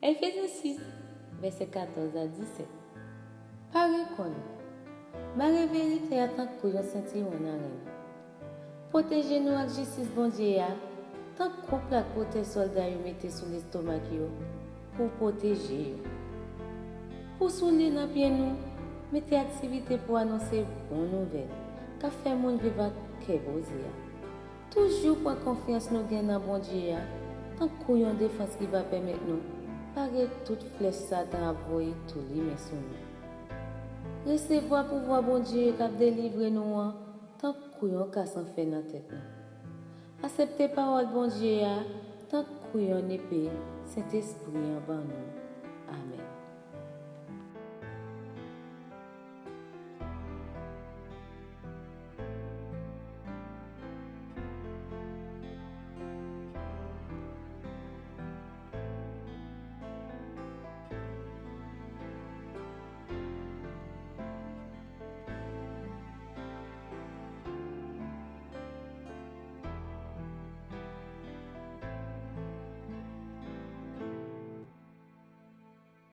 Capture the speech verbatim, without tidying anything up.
Efezyen sis, vèsè katòz a disèt. Pare kò nou. Mare verite a tankou yon sentiwon nan ren nou. Pwoteje nou ak jistis Bondye a, tankou plak pwotèksyon sòlda yo mete sou lestomak yo pou pwoteje yo. Pou soulye nan pye nou, mete aktivite pou anonse bon nouvèl k ap fè moun viv ak kè poze a. Toujou pran konfyans nou gen nan Bondye a tankou yon defans ki va pèmèt nou pare tout flèch Satan ap voye toulimen sou nou. Resevwa pouvwa Bondye k ap delivre nou an tankou yon kas an fè nan tèt nou. Aksepte pawòl Bondye a tankou yon nepe Sentespri an ban nou. Amèn.